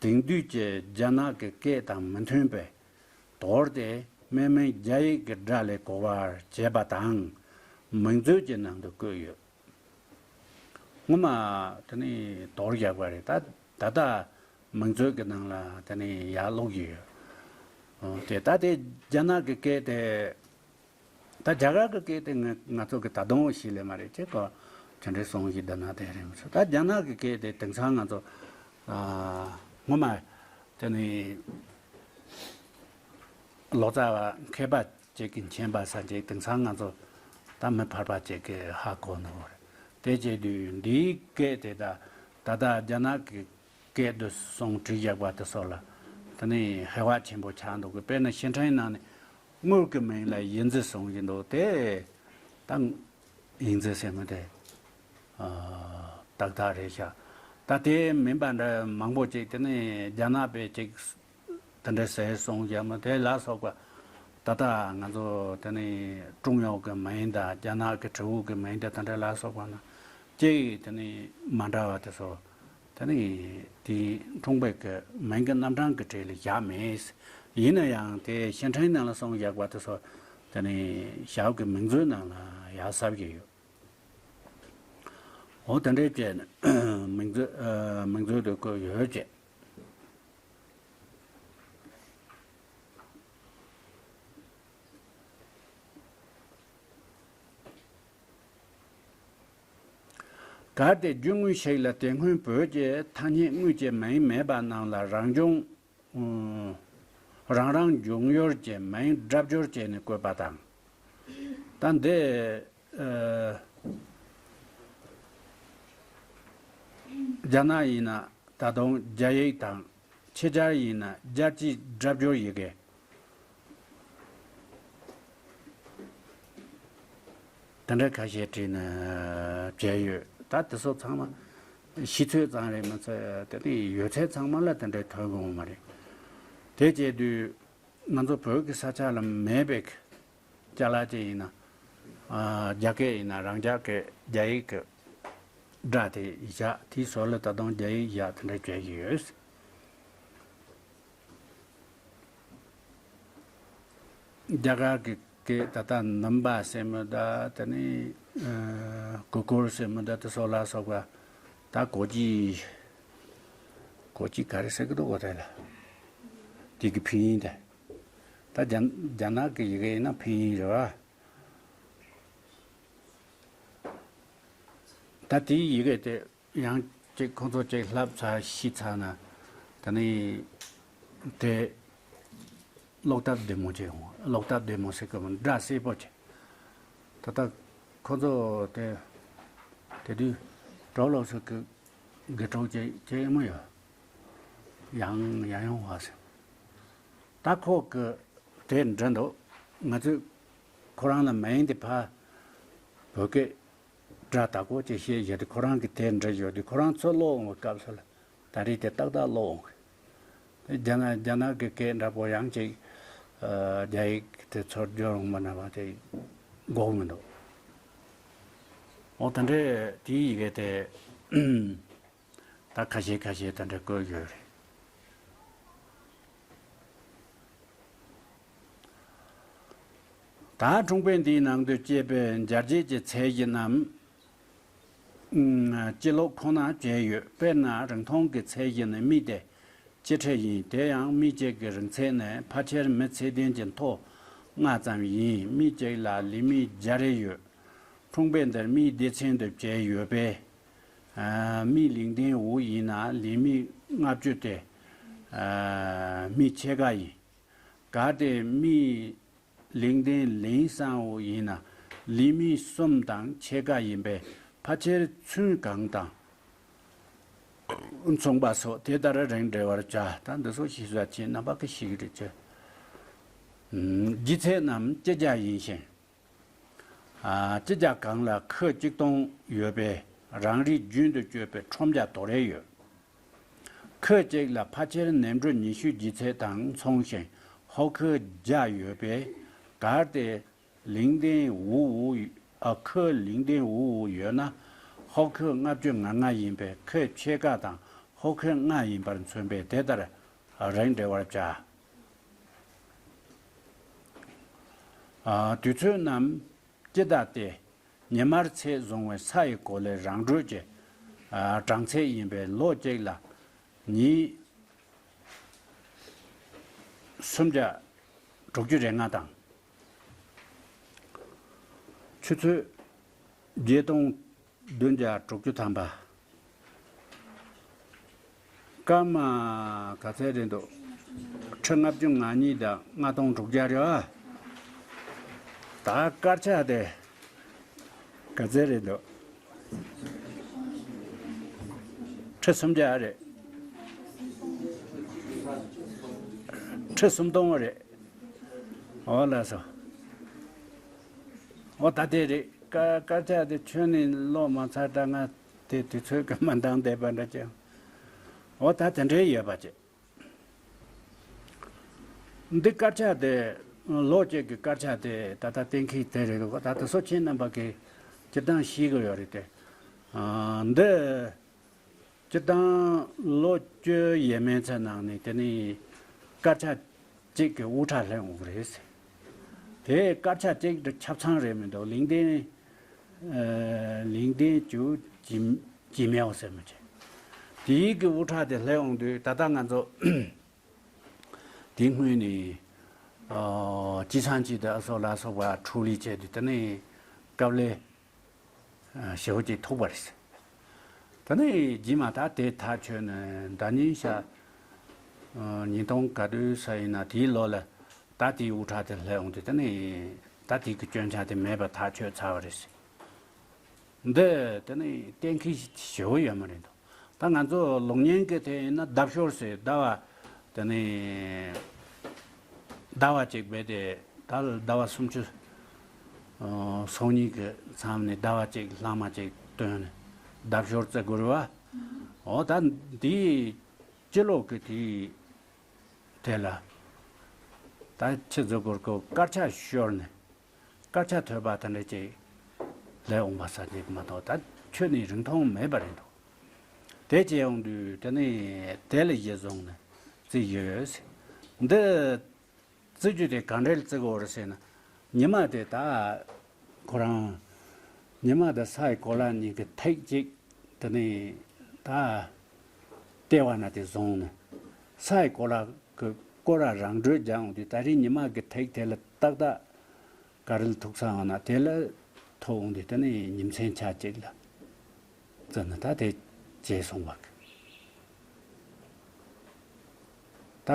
དེང་དུས་ཀྱི་རྒྱ་ནག་གི་སྐད་དང་མི་མཐུན་པས། དོར་ཏེ་སྨན་མིང་རྒྱ་ཡིག་གི་སྒྲ་ལས་གོ་བར་བྱེད་པ་དང་མིང་མཛོད་ཀྱི་ནང་དུ་བཀོད་ཡོད། སྔོན་མ་དེ་ནི་དོར་བཞག་པ་རེད། ད་ད་ལྟ་མིང་མཛོད་ཀྱི་ནང་ལ་དེ་ནི་ཡར་ཀློག་གི་ཡོད། ཨོ་དེ་ད་དེ་རྒྱ་ནག་གི་སྐད་དེ་ད་རྒྱ་གར་གྱི་སྐད་དེ་ང་ང་ཚོ་གི་ད་དུང་ཤེས་ལེ་མ་རེད་ཅེས་གོ་དེ་འདྲའི་གསུང་གི་འདི་ན་དེ་རེད་མི་ཚོ། ད་རྒྱ་ནག་གི་སྐད་དེ་དེང་སང་ང་ཚོ་ཨ་སྔོན་མ་དེ་ནི་ལོ་ཙཱ་བ་མཁས་པ་ཅིག་གི་མཁྱེན་པ་ས་ཅིག་དེང་སང་ང་ཚོ་ད་མི་ཕལ་པ་ཅིག་གི་ཧ་གོ་ནོ་རེད། དེ་བྱེད་དུས་འདིའི་སྐད་དེ་ད་ད་ལྟ་རྒྱ་ནག་གི་སྐད་དུ་སོང་བྲིས་བཞག་པ་དེ་སོགས་ལ་དེ་ནི་ཧེ་བག་ཆེན་པོ་ཆགས་འདུག་གི། དཔེར་ན་བཤད་འཕྲིན་ནང་ནས་དངུལ་གྱི་མིང་ལ་ཡི་ཛི་སོང་བཞིན་འདུག་དེ། ད་ཡིན་ཚེ་ཟེར་མི་དེ་ཏག་ཏག་རེད་ཤག་ད་དེ་མིན་པ་འདྲ་མང་པོ་ཅིག་དེ་ནས་རྒྱ་ནག་པས་ཅིག་དེ་འདྲ་ཟེར་སོང་ཡ་མ་དེ་ལ་སོགས་པ། ད་ལྟ་ང་ཚོ་དེ་ནས་ཀྲུང་དབྱང་གི་མིང་དང་རྒྱ་ནག་གི་དྲིལ་བུ་གི་མིང་དང་དེ་འདྲ་ལ་སོགས་པ་ན་ཅིག་དེ་ནས་མ་འདྲ་བ་དེ་ཚོ། དེ་ནས་དེའི་འཁྲུངས་པའི་གི་མིང་གི་རྣམ་གྲངས་ཀྱི་གྲས་ལ་བཞག་མེད། ཡིན་ན་ཡང་དེ་བཤད་ཁྲིམས་ནང་ལ་གསུངས་བཞག་པ་དེ་ཚོ་དེ་ནས་ཞབས་ཀྱི་མིང་མཛོད་ནང་ལ་ཡར་གསལ་བཞིན་ཡོད། འོ་དེ་འདྲའི་བྱས་ནས་མིང་མཛོད་ཨ་མིང་མཛོད་དུ་བཀོད་ཡོད་ཅེས། གལ་ཏེ་རྒྱུ་དངོས་ཤིག་ལ་དེ་སྔོན་བོད་ཀྱི་ཐ་སྙད་དངོས་ཀྱི་མིང་མེད་པ་རྣམས་ལ་རང་འབྱུང་། རང་རང་འབྱུང་ཡུལ་གྱི་མིང་སྒྲ་སྦྱོར་བྱས་ནས་བཀོད་པ་དང་། ད་འདི་ཨ་རྒྱ་ནག་ཡིན་ན་ད་དུང་རྒྱ་ཡིག་དང་། ཕྱི་རྒྱལ་ཡིན་ན་རྒྱལ་སྤྱིའི་སྒྲ་སྦྱོར་ཡི་གེ། དེ་འདྲ་ཁ་ཤས་བྲིས་ནས་བྱས་ཡོད། ད་དེ་ཚོ་ཚང་མ་ཤེས་ཚོད་ཙམ་རེད་མ་ཚད་དེ་ནི་ཡོད་ཚད་ཚང་མ་ལ་དེ་འདྲའི་ཐོན་གི་ཡོད་མ་རེད། དེ་བྱས་དུས་ང་ཚོ་བོད་ཀྱི་ས་ཆ་ལ་མེད་པའི་ཅ་ལག་ཅིག་ཡིན་ན། ཨ་རྒྱ་སྐད་ཡིན་ན་རང་རྒྱ་སྐད་རྒྱ་ཡིག་གི་སྒྲ་དེ་བཞག་དེའི་ཟུར་ལ་ད་དུང་རྒྱ་ཡིག་བཞག་དེ་འདྲ་བྱས་ཀྱི་ཡོད། རྒྱ་གར་གྱི་སྐད་ད་ལྟ་ནམ་བ་ཟེར་མི་ད་དེ་ནི་ཨ་གུ་གུལ་ཟེར་མི་ད་དེ་ཚོ་ལ་སོགས་པ་ད་གོ་ཅི་གོ་ཅི་ག་རེ་ཟེར་གི་འདུག་གོ་དེ་ལ་དེ་གི་ཕིན་ཡིན་དེ་ད་རྒྱ་རྒྱ་ནག་གི་ཡི་གེ་ཡིན་ན་ཕིན་ཡིན་རེད་བ། ད་དེའི་ཡི་གེ་དེ། ཡང་ཅིག་ཁོང་ཚོ་ཅིག་བསླབ་ཚར་ཤེས་ཚར་ན། ད་ནི་དེ་ཀློག་སྟབས་བདེ་མོ་ཅིག་ཡོང་། ཀློག་སྟབས་བདེ་མོ་ཟེར་གི་མིན། སྒྲ་གསལ་པོ་ཅིག་ད་ལྟ་ཁོང་ཚོ་དེ་དེ་དུས་གྲོགས་ལོག་ཚོ་གི་དགེ་གྲོགས་ཅིག་ཅིག་ཡིན་མོ་ཡོད། ཡང་ཡང་ཡང་བ་ཟེར། ད་ཁོ་གི་དེ་འདྲ་འདུག་ང་ཚོས་ཁོ་རང་ལ་མ་ཡིན་དེ་ཕ་བོད་སྐད་སྒྲ་དག་པོ་ཅིག་བཤད་བཞག་དུས་ཁོ་རང་གི་དེ་འདྲ་ཡོད་དུས་ཁོ་རང་ཚོ་ཀློག་འོང་བའི་སྐབས་སུ་ལ་ད་རེས་དེ་ཏག་ཏག་ཀློག་འོང་གི། རྒྱ་ནག་རྒྱ་ནག་གི་སྐད་འདྲ་པོ་ཡང་ཅིག་ཨ་རྒྱ་ཡིག་དེ་ཚུར་བསྒྱུར་འོང་བ་ན་བ་དེ་དགོས་མི་འདུག་འོ་དེ་འདྲས་དེའི་ཡི་གེ་དེ་ད་ཁ་ཤས་ཁ་ཤས་དེ་འདྲ་བཀོད་ཡོད་རེད། ད་འཁྲུངས་དཔེ་འདིའི་ནང་དུ་སྐྱེས་པའི་འཇར་བྱེད་ཀྱི་ཚད་གཞི་རྣམས་ཨུམ་སྤྱི་ལོ་ཁོ་ན་བྱས་ཡོད། དཔེར་ན་རིང་ཐུང་གི་ཚད་གཞི་ནི་མི་སྟེ་སྤྱི་ཕྲད་ཡིན། དེ་ཡང་མི་གཅིག་གི་རིང་ཚད་ནི་ཕལ་ཆེར་མི་ཚད་ལྡན་གྱི་མཐོ་ལྔ་ཙམ་ཡིན། མི་གཅིག་ལ་ལུས་མི་བརྒྱ་རེ་ཡོད། འཁྲུངས་དཔེ་འདིར་མིའི་སྡེ་ཚན་དུ་བྱས་ཡོད་པས། ཨ་མིའི་ལུས་རྟེན་དབུ་ཡིན་ན་ལུས་མི་ལྔ་བཅུ་སྟེ། ཨ་མིའི་ཕྱེད་ཀ་ཡིན། གལ་ཏེ་མིའི་ལུས་རྟེན་ལུས་གསང་བོ་ཡིན་ན་ལུས་མི་གསུམ་དང་ཕྱེད་ཀ་ཡིན་པས་ཕལ་ཆེར་ཚུན་གང་དང་མཚུངས་པ་སོགས་དེ་ལྟར་རིགས་འགྲེ་བར་བྱ། ད་འདི་ཚོ་ཤེས་བྱ་ཆེ་རྣམ་པ་གི་ཤེས་ཀྱི་རེད་ཅེ། ལྗིད་ཚད་རྣམས་སྤྱི་རྒྱ་ཡིན་ཞིང་། ཨ་སྤྱི་རྒྱ་གང་ལ་ཁུ་གཅིག་སྟོང་ཡོད་པས་རང་རིགས་རྒྱུན་དུ་སྤྱོད་པའི་ཁྲོམ་རྒྱ་དོ་རེ་ཡོད། ཁུ་གཅིག་ལ་ཕལ་ཆེར་ནེམ་གྲུ་ཉི་ཤུ་ལྗིད་ཚད་དང་མཚུངས་ཤིང་ཧོ་ཁུ་བརྒྱ་ཡོད་པས། གལ་ཏེ་ལུས་རྟེན་དབུ་དབུ་ཨ་ཁུ་ལུས་རྟེན་དབུ་དབུ་ཡོད་ན་ཧོ་ཁུ་ལྔ་བཅུ་ང་ལྔ་ཡིན་པས་ཁུ་ཕྱེད་ཀ་དང་ཧོ་ཁུ་ལྔ་ཡིན་པར་མཚོན་པས་དེ་ལྟར་རིགས་འགྲེ་བར་བྱ། ཨ་དུས་ཚོད་རྣམས་སྤྱི་ཟླ་སྟེ། ཉི་མར་ཚད་བཟུང་བའི་ས་ཡི་གོ་ལའི་རང་འགྲོས་ཀྱི་ཨ་གྲངས་ཚད་ཡིན་པས་ལོ་གཅིག་ལ་ཉིན་སུམ་བརྒྱ་དྲུག་ཅུ་རེ་ལྔ་དང་། ཆུ་ཚོད་བརྒྱད་སྟོང་བདུན་བརྒྱ་དྲུག་ཅུ་ཐམ་པ། སྐར་མ་ག་ཚད་རེད་འདུག་ཁྲི་ལྔ་བཅུ་ང་གཉིས་དང་ལྔ་སྟོང་དྲུག་བརྒྱ་རེད་བ། ད་དཀར་ཆག་དེ་ག་ཚད་རེད་འདུག་ཁྲི་སུམ་བརྒྱ་རེད། ཁྲི་སུམ་སྟོང་རེད། འོ་ལགས་སོ། འོ་ད་དེ་རེད། དཀར་དཀར་ཆག་དེ་ཁྱོན་ནས་ཀློག་མ་ཚར། ད་ང་དེ་དུས་ཚོད་ཀྱིས་མ་འདང་བསྡད་པ་འདྲ་ཅིག་འོ་ད་དེ་འདྲའི་ཡོད་པ་ཅིག་འདི་དཀར་ཆག་དེ་ལོ་གཅིག་གི་དཀར་ཆག་དེ་ད་ལྟ་གཏན་འཁེལ་དེ་རེད་འདུག་ད་ལྟ་སོ་ཁྱེད་རྣམ་པ་གིས་སྤྱིར་བཏང་ཤེས་ཀྱི་ཡོད་རེད་དེ། ཨ། འདི་སྤྱིར་བཏང་ལོ་བཅུ་ཡས་མས་ཚོའི་ནང་ནས་དེ་ནི་དཀར་ཆག་གཅིག་གི་དབུ་ཁྲིད་སླེབས་འོང་གི་རེད་ཟེར། དེ་དཀར་ཆག་གཅིག་ཏུ་ཆ་ཚང་རེད་མི་འདུག་ལིང་ཏིན། ཨ། ལིང་ཏིན་ཅུའུ་ཅི་ཅི་མེའོ་ཟེར་མི་ཅིག་དེའི་གི་དབུ་ཁྲིད་དེ་སླེབས་འོང་དུས་ད་ལྟ་ང་ཚོ་དེ་སྔོན་ནས་ཨ་ཅི་ཚང་ཅི་དང་ཨ་སོགས་ལ་སོགས་པ་འཕྲོ་ལས་བྱས་དུས་དེ་ནི་སྐབས་ལས་ཞེ་པོ་ཅིག་ཐུག་པ་རེད། ད་ནི་རྗེས་མ་ད་དེ་ཐག་ཆོད་ནས་ཟླ་ཉིན་ཤག་ཉིས་སྟོང་ག་དུས་ས་ཡིན་ན་དེའི་ལོ་ལ་ད་དེའི་དབུ་ཁྲིད་དེ་སླེབས་འོང་དུས་ད་ནི་ད་དེ་གི་སྐྱོན་ཆ་དེ་མེད་པ་ཐག་ཆོད་ཚར་བ་རེད། འདི་དེ་ནི་གཏན་འཁེལ་ཞེ་པོ་ཡོད་མ་རེད་འདུག་ད་ང་ཚོ་ལོ་ཉན་གི་དེ་ཡིན་ན་ཟླ་ཞོར་ཟེར་ཟླ་བ་དེ་ནི་ཟླ་བ་གཅིག་བས་དེ་ད་ཟླ་བ་སུམ་ཅུ་སོ་གཉིས་ཀྱི་མཚམས་ནས་ཟླ་བ་གཅིག་ལྷག་མ་གཅིག་བཏོན་ནས་ཟླ་ཞོར་བརྩི་དགོས་རེད་བ། འོ་ད་འདི་སྤྱི་ལོ་གི་དེ་དེ་ལ་ད་ཆི་ཟེར་དགོས་ཀོ་དཀར་ཆག་ཤོར་ནས། དཀར་ཆག་ཐོས་པ་དེ་འདྲ་ཅིག་ལས་འོང་བ་ས་ཅིག་མ་གཏོགས་ད་ཁྱོན་ནས་རིང་ཐུང་མེད་པ་རེད་འདུག་དེ་བྱས་ཡོང་དུས་དེ་ནི་དེ་ལ་གཞི་བཟུང་ནས་བརྩི་ཡོད། འདི་བརྩི་རྒྱུ་དེ་ག་འདྲ་ལ་བརྩི་དགོས་རེད་ཟེར་ན། ཉི་མ་དེ་ད་ཁོ་རང་ཉི་མ་དང་སའི་གོ་ལ་གཉིས་ཀྱི་ཐིག་གཅིག་དེ་ནི་ད་ལྟེ་བ་ན་དེ་བཟུང་ནས་སའི་གོ་ལ་གི་སྐོར་ར་རང་འགྲོས་རྒྱག་འོང་དུས་ད་རེས་ཉི་མ་གི་ཐིག་དེ་ལ་ཏག་ཏག་ག་རེ་ལ་ཐུག་ས་ཡོང་ན་དེ་ལ་ཐུག་འོང་དུས་དེ་ནི་ཉིན་མཚན་ཆ་གཅིག་ལ་བརྩིས་ན་ད་དེ་བྱས་སོང་བ་གི་ད་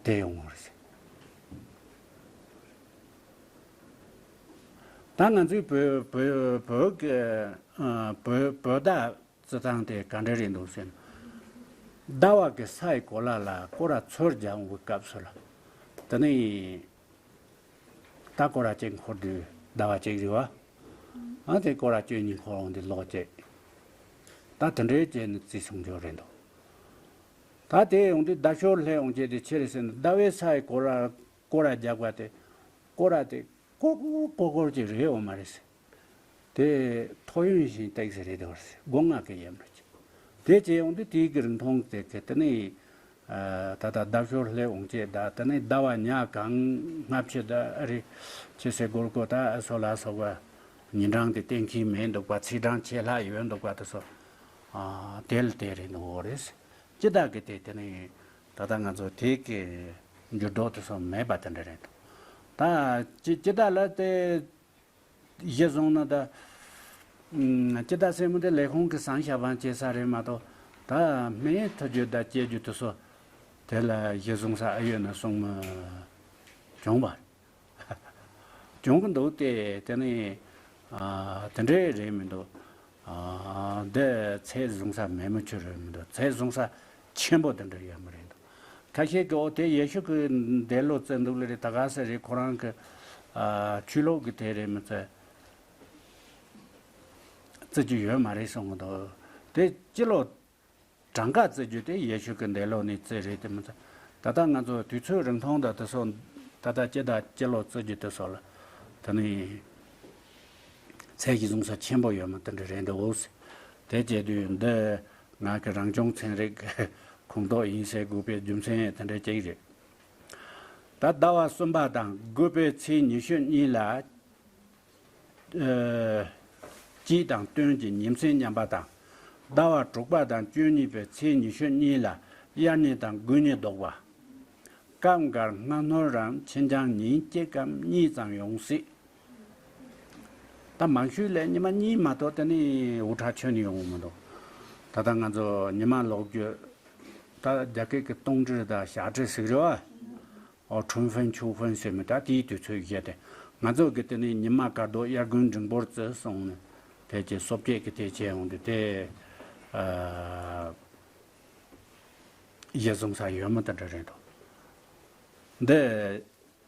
དེ་ཡོང་བ་རེད། ད་ང་ཚོའི་བོད་བོད་བོད་ཀྱི་ཨ་བོད་བོད་ཟླ་བརྩི་སྟངས་དེ་ག་འདྲ་རེད་འདུག་ཟེར་ན། ཟླ་བ་གི་སའི་གོ་ལ་ལ་སྐོར་ར་ཚུར་རྒྱག་འོང་བའི་སྐབས་སུ་ལ། དེ་ནི་ད་སྐོར་ར་གཅིག་འཁོར་དུས་ཟླ་བ་གཅིག་རེད་བ། ཨ་དེ་སྐོར་ར་བཅུ་གཉིས་འཁོར་འོང་དུས་ལོ་གཅིག་ད་དེ་འདྲའི་བྱས་ནས་བརྩི་སོང་རྒྱུ་རེད་འདུག་ད་དེ་ཡོང་དུས་ཟླ་ཞོར་སླེབས་འོང་བྱས་དེ་ཕྱིར་ཟེར་ན་ཟླ་བའི་སའི་གོ་ལ་སྐོར་ར་རྒྱག་པ་དེ་སྐོར་ར་དེ་ཀོར་ཀོར་ཀོར་ཀོར་ཅིག་རེད་འོ་མ་རེད་ཟེར། དེ་ཐོ་ཡོན་བཞིན་ཏེག་ཟེར་རེད་དེ་བར་སྒོ་ང་གི་ཡེམ་རེད། དེ་བྱས་ཡོང་དུས་དེའི་གི་རིང་ཐུང་དེ་གི་དེ་ནི་ད་ལྟ་ཟླ་ཞོར་སླེབས་འོང་བྱས་ད་དེ་ནི་ཟླ་བ་ཉ་གང་སྔ་ཕྱི་ད་ཨ་རི་ཕྱི་སེ་སྒོར་གོ་ད་ཨ་སོ་ལ་སོགས་པ་ཉིན་གྲངས་དེ་གཏན་འཁེལ་མེད་འདུག་པ་ཚེས་གྲངས་ཆད་ལྷག་ཡོད་འདུག་པ་དེ་ཚོ་དེ་ལ་དེ་རེད་འདུག་འོ་རེད། སྤྱི་ཟླ་གི་དེ་དེ་ནི་ད་ལྟ་ང་ཚོ་དེ་གི་འགྱུར་ལྡོག་དེ་ཚོ་མེད་པ་དེ་འདྲ་རེད་འདུག་ད་སྤྱི་སྤྱི་ཟླ་ལ་དེ། གཞི་བཟུང་ན་ད། ཨུམ། སྤྱི་ཟླ་སེར་མོ་དེ་ལས་ཁུངས་ཀྱི་སང་ཞབས་བང་བྱེད་ས་རེད་མ་གཏོགས་ད་སྨན་ཐུ་རྒྱུ་ད་སྐྱེལ་རྒྱུ་དེ་ཚོ་དེ་ལ་གཞི་བཟུང་ས་ཨ་ཡོད་ན་གསུང་མི་བྱུང་བ་བྱུང་གི་འདུག་སྟེ་དེ་ནི་ཨ་དེ་འདྲའི་རེད་མི་འདུག་ཨ་འདི་ཚད་བཟུང་ས་མེད་མི་ཆུ་རེད་མི་འདུག་ཚད་བཟུང་ས་ཆེན་པོ་དེ་འདྲ་ཡོད་མི་རེད་འདུག་ཁ་ཤས་ཀྱིས་འོ་དེ་ཡེ་ཤུ་གི་འདས་ལོ་བརྩི་འདུག་ལེ་རེད་ད་ག་ས་རེད་ཁོ་རང་གི་ཨ་ཆོས་ལུགས་ཀྱི་དེ་རེད་མི་ཚེ་བརྩི་རྒྱུ་ཡོད་མ་རེད་གསུང་གི་འདུག་དེ་སྤྱི་ལོ་གྲངས་ཀ་བརྩི་རྒྱུ་དེ་ཡེ་ཤུ་གི་འདས་ལོ་ནས་བརྩི་རེད་དེ་མི་ཚེ་ད་ལྟ་ང་ཚོ་དུས་ཚོད་རིང་ཐུང་དང་དེ་སོགས་ད་ལྟ་སྤྱི་ཟླ་སྤྱི་ལོ་བརྩི་རྒྱུ་དེ་སོགས་ལ་དེ་ནི་ཚད་གཞི་བཟུང་ས་ཆེན་པོ་ཡོད་མ་དེ་འདྲ་རེད་འདུག་དེ་བྱས་དུས་འདི་ང་གི་རང་བྱུང་ཚན་རིག་ཁོངས་གཏོགས་ཡིན་ཟེར་དགོས་པའི་རྒྱུ་མཚན་དེ་འདྲ་ཅིག་རེད། ད་ཟླ་བ་གསུམ་པ་དང་དགུ་པའི་ཚེས་ཉི་ཤུ་གཉིས་ལ། ཨ། དཔྱིད་དང་སྟོན་གྱི་ཉིན་མཚན་མཉམ་པ་དང་། ཟླ་བ་དྲུག་པ་དང་བཅུ་གཉིས་པའི་ཚེས་ཉི་ཤུ་གཉིས་ལ་དབྱར་ཉིན་དང་དགུན་ཉིན་ལྡོག་པ། སྐབས་འགར་སྔ་སྣུར་རམ་ཕྱི་འགྱངས་ཉིན་གཅིག་གམ་གཉིས་ཙམ་ཡོང་སྲིད། ད་མང་ཤོས་ལ་ཉི་མ་གཉིས་མ་གཏོགས་དེ་ནི་དབུ་སྐྲ་ཆོད་ནས་ཡོང་གི་མི་འདུག་ད་ལྟ་ང་ཚོ་ཉི་མ་ལོག་རྒྱུ་ད་རྒྱ་སྐད་ཀྱི་སྟོང་ཁྲི་དང་ཞག་ཁྲི་ཟེར་གི་རེད་བ། ཨོ་ཁྲུན་ཧྥན་ཆུ་ཧྥན་ཟེར་མི་ད་དེའི་དུས་ཚོད་བཞག་སྟེ་ང་ཚོ་གི་དེ་ནི་ཉི་མ་སྐར་རྡོག་དབྱར་དགུན་འབྲིང་པོར་བརྩི་སོང་ནས་དེ་ཀྱི་སོ་བརྒྱད་ཀྱི་དེ་བྱས་ཡོང་དུས་དེ་ཨ་གཞི་བཟུང་ས་ཡོད་མ་དེ་འདྲ་རེད་འདུག་འདི་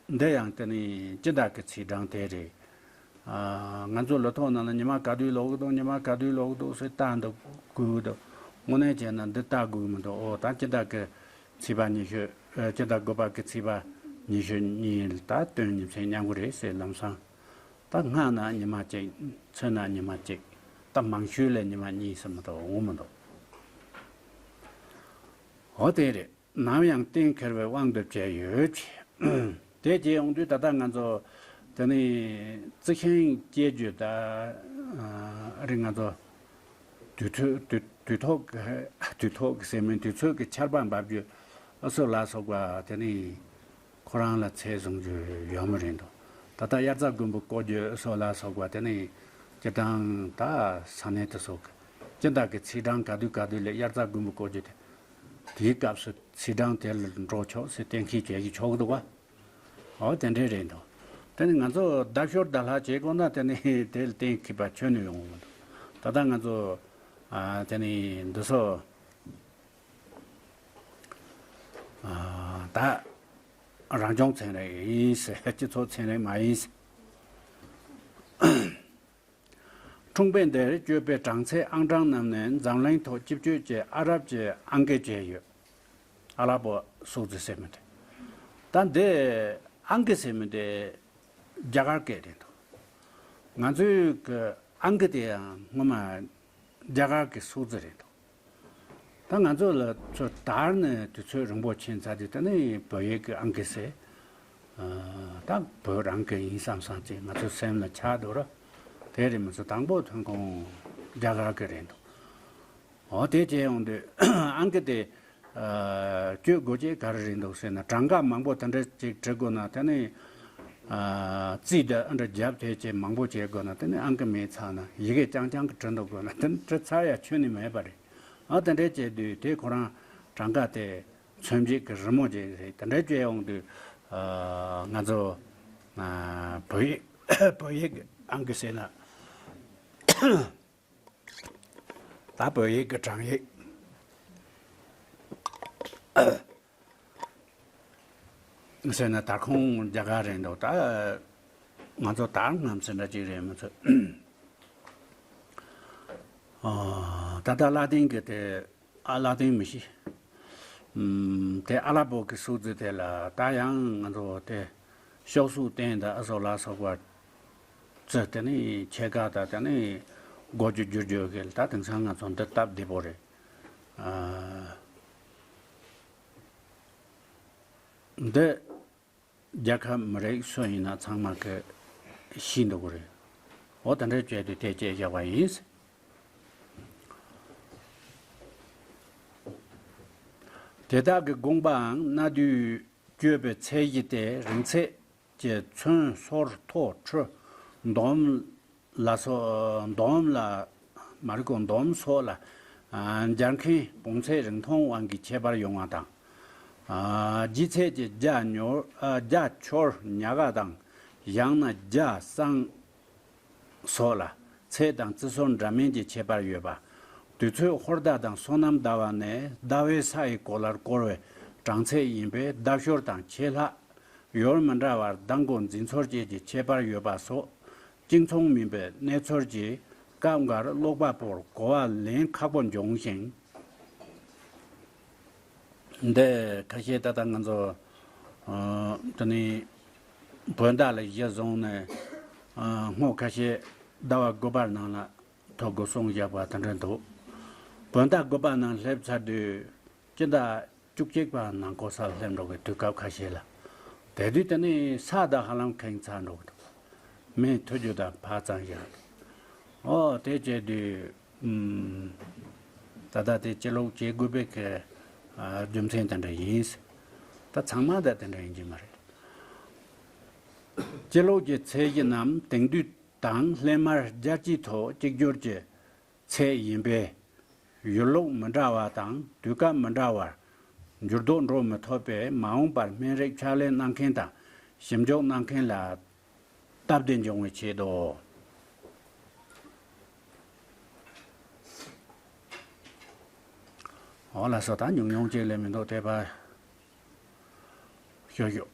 འདི་ཡང་དེ་ནི་སྤྱི་ཟླ་གི་ཚེས་གྲངས་དེ་རེད། ང་ཚོ་ལོ་ཐོག་ནང་ལ་ཉི་མ་ག་དུས་ལོག་གི་འདུག་ཉི་མ་ག་དུས་ལོག་གི་འདུག་ཟེར་ལྟ་འདུག་དགོས་ཀྱི་འདུག་དངོས་གནས་བྱས་ན་འདི་ལྟ་དགོས་ཀྱི་མི་འདུག་ཨོ་ད་སྤྱི་ཟླ་གི་ཚེས་པ་ཉི་ཤུ། ཨ། སྤྱི་ཟླ་དགུ་པ་གི་ཚེས་པ་ཉི་ཤུ་གཉིས་ལ་ད་སྟོན་ཉིན་མཚན་མཉམ་གི་རེད་ཟེར། ལམ་སང་ད་སྔ་ན་ཉི་མ་གཅིག་ཚོད་ན་ཉི་མ་གཅིག་ད་མང་ཤོས་ལ་ཉི་མ་གཉིས་ཟེར་མི་འདུག་འོང་མི་འདུག་འོ་དེ་རེད། ནམ་ཡང་གཏན་འཁེལ་བའི་དབང་དུ་བྱས་ཡོད། དེ་བྱས་ཡོང་དུས་ད་ལྟ་ང་ཚོ་དེ་ནི་རྩི་ཤིང་སྐྱེ་རྒྱུ་ད་ཨ་རི་ང་ཚོ་དུས་ཚོད་དུས་དུས་ཐོག་གི་དུས་ཐོག་གི་ཟེར་མིན་དུས་ཚོད་ཀྱི་ཆར་པ་འབབ་རྒྱུ་ཨ་སོགས་ལ་སོགས་པ་དེ་ནི་ཁོ་རང་ལ་ཚད་བཟུང་རྒྱུ་ཡོད་མ་རེད་འདུག་ད་ལྟ་དབྱར་རྩྭ་དགུན་འབུ་བརྐོ་རྒྱུ་ཨ་སོགས་ལ་སོགས་པ་དེ་ནི་སྤྱིར་བཏང་ད་ས་གནས་དེ་སོགས་ཀྱི་སྤྱི་ཟླ་གི་ཚེས་གྲངས་ག་དུས་ག་དུས་ལ་དབྱར་རྩྭ་དགུན་འབུ་བརྐོ་རྒྱུ་དེ། དེའི་སྐབས་སུ་ཚེས་གྲངས་དེ་ལ་འགྲོ་ཆོག་ཟེར་གཏན་འཁེལ་བྱེད་ཀྱི་ཆོག་གི་འདུག་ག་འོ་དེ་འདྲས་རེད་འདུག་དེ་ནི་ང་ཚོ་ཟླ་ཤོར་ཟླ་ལྷག་བྱེད་དགོས་ན་དེ་ནི་དེ་ལ་གཏན་འཁེལ་བ་ཁྱོན་ནས་ཡོང་གི་མི་འདུག་ད་ལྟ་ང་ཚོ་ཨ་དེ་ནི་འདི་ཚོ་ཨ་ད་རང་སྐྱོང་ཚན་རིག་ཡིན་ཟེར། སྤྱི་ཚོགས་ཚན་རིག་མ་ཡིན་ཟེར། འཁྲུངས་དཔེ་འདིར་བཀོད་པའི་གྲངས་ཚད་ཨང་གྲངས་རྣམས་ནི་འཛམ་གླིང་ཐོག་སྤྱི་སྤྱོད་ཀྱི་ཨ་རབ་ཀྱི་ཨང་ཀི་བཅས་ཡོད། ཨ་ལ་པོ་སོགས་ཀྱི་ཟེར་མི་དེ། ད་འདི་ཨང་ཀི་ཟེར་མི་དེ་རྒྱ་གར་སྐད་རེད་འདུག་ང་ཚོའི་གི་ཨང་ཀི་དེ་ཡང་སྔོན་མ་རྒྱ་གར་གྱི་སོགས་ཀྱི་རེད་འདུག་ད་ང་ཚོ་ལ་ཚོ་དར་ནས་དུས་ཚོད་རིང་པོ་ཕྱིན་ཚར་དུས་ད་ནི་བོད་ཡིག་གི་ཨང་ཀི་ཟེར། ཨ། ད་བོད་རང་གི་ཡིན་བསམ་བསམ་ཅིག་ང་ཚོའི་སེམས་ལ་ཆགས་འདུག་ར། དེ་རེད་མི་ཚོ་དང་པོ་ཐོན་ཁུངས་རྒྱ་གར་གི་རེད་འདུག་འོ་དེ་བྱས་ཡོང་དུས་ཨང་ཀི་དེ་ཨ་བཅོས་དགོས་ཀྱི་ག་རེ་རེད་འདུག་ཟེར་ན། གྲངས་ཀ་མང་པོ་དེ་འདྲ་ཅིག་བྲི་དགོས་ན་དེ་ནི་ཨ་རྩིས་འདྲ་འདྲ་རྒྱབ་དེ་ཅིག་མང་པོ་བྱེད་དགོས་ན་དེ་ནི་ཨང་ཀི་མེད་ཚར་ན་ཡི་གེ་རྐྱང་རྐྱང་གི་བྲི་འདུག་དགོས་ན་དེ་ནི་བྲི་ཚར་ཡ་ཁྱོན་ནས་མེད་པ་རེད། ཨ་དེ་འདྲ་བྱས་དུས་དེ་ཁོ་རང་གྲངས་ཀ་དེ། མཚོན་བྱེད་ཀྱི་རི་མོ་ཅིག་རེད། དེ་འདྲ་བྱས་ཡོང་དུས་ཨ་ང་ཚོ་ཨ་བོད་ཡིག་བོད་ཡིག་གི་ཨང་ཀི་ཟེར་ན་ད་བོད་ཡིག་གི་གྲངས་ཡིག་ཟེར་ན་དར་ཁུངས་རྒྱ་གར་རེད་འདུག་ད་ང་ཚོ་དར་རྔམ་ཟེར་འདྲ་ཅིག་རེད་མི་ཚོ། ཨ་ད་ལྟ་ལ་ཏིང་གི་དེ། ཨ་ལ་ཏིང་མི་ཤེས། ཨམ། དེ་ཨ་ལ་པོ་གི་སོགས་ཚིག་དེ་ལ་ད་ཡང་ང་ཚོ་དེ་ཤོག་སུག་བསྟན་དང་ཨ་སོགས་ལ་སོགས་པ་ཚིག་དེ་ནི་ཕྱེད་ཀ་དང་དེ་ནི་སྒོ་རྒྱུ་བསྒྱུར་རྒྱུ་གི་ད་དེང་སང་ང་ཚོ་འདི་སྟབས་བདེ་པོ་རེད། ཨ། འདི། རྒྱལ་ཁབ་མི་རིགས་སུ་ཡིན་ན་ཚང་མ་གི་ཤེས་འདུག་གི་རེད། འོ་དེ་འདྲ་བྱས་ཏེ་དེ་སྐད་བཞག་པ་ཡིན། དེ་དག་གི་དགོངས་པའང་གནའ་དུས་བཀོད་པའི་ཚད་གཞི་སྟེ་རིང་ཚད་ཀྱི་ཚོན་སོར་མཐོ་ཕྲི་འདོམས་ལ་སོགས་འདོམས་ལ་མ་རིག་གོ་འདོམས་སོགས་ལ་ཨ་སྦྱར་མཁན་བོངས་ཚད་རིང་ཐུང་དབང་གིས་ཁྱད་པར་ཡོང་བ་དང་། ཨ་ལྗིད་ཚད་ཀྱི་རྒྱ་ཉོར་ཨ་རྒྱ་འཁྱོར་ཉག་ག་དང་ཡང་ན་རྒྱ་སྲང་སོགས་ལ་ཚད་དང་རྩི་སོར་འདྲ་མིན་གྱི་ཁྱད་པར་ཡོད་པ། དུས་ཚོད་ཧོར་ཟླ་དང་སོ་ནམ་ཟླ་བ་ནས་ཟླ་བའི་ས་ཡི་གོ་ལར་བསྐོར་བའི་གྲངས་ཚད་ཡིན་པས་ཟླ་ཤོར་དང་ཆད་ལྷག་ཡུལ་མི་འདྲ་བར་ཟླ་མགོ་འཛིན་ཚུལ་བཅས་ཀྱི་ཁྱད་པར་ཡོད་པ་སོགས་གཅིག་མཚུངས་མིན་པའི་གནས་ཚུལ་གྱིས་སྐབས་འགར་ཀློག་པ་པོར་གོ་བ་ལེན་ཁག་པོ་འབྱུང་ཞིང་། འདི་ཁ་ཤས་ད་ལྟ་ང་ཚོ་ཨ་དེ་ནས་བོད་ཟླ་ལ་གཞི་བཟུང་ནས་ཨ་སྔོ་ཁ་ཤས་ཟླ་བ་དགུ་པར་ནང་ལ་ཐོ་འགོད་སོང་བཞག་པ་དེ་འདྲ་འདུག་བོད་ཟླ་དགུ་པ་ནང་སླེབས་ཚར་དུས་སྤྱི་ཟླ་བཅུ་གཅིག་པ་ནང་གོ་ས་སླེབས་འགྲོ་གི་དུས་སྐབས་ཁ་ཤས་ལ། དེ་དུས་དེ་ནི་ས་དང་ཧ་ལམ་ཁེངས་ཚར་འགྲོ་གི་འདུག་མེ་ཐུག་རྒྱུ་དང་ཕར་ཙམ་བཞག་འདུག་ཨོ་དེ་བྱས་དུས་ཨུམ། ད་ལྟ་དེ་སྤྱི་ལོག་བྱེད་དགོས་པའི་གི་ཨ་རྒྱུ་མཚན་དེ་འདྲ་ཡིན། ད་ཚང་མ་ད་དེ་འདྲ་ཡིན་གྱི་མ་རེད། སྤྱི་ལོག་གི་ཚད་གཞི་རྣམས་དེང་དུས་དང་སླད་མར་རྒྱལ་སྤྱིའི་ཐོག་གཅིག་གྱུར་གྱི་ཚད་ཡིན་པས། ཡུལ་ལུགས་མི་འདྲ་བ་དང་དུས་སྐབས་མི་འདྲ་བར་འགྱུར་ལྡོག་འགྲོ་མི་ཐུབ་པས་མ་འོངས་པར་སྨན་རིགས་ཕྱག་ལས་གནང་མཁན་དང་ཞིབ་འཇུག་གནང་མཁན་ལ་སྟབས་བདེ་འབྱུང་བའི་ཆེད་དུ། འོ་ལགས་སོ། ད་ཉུང་ཉུང་ཅིག་ལས་མི་འདུག་དེ་བ་ཞུ་ཞུ།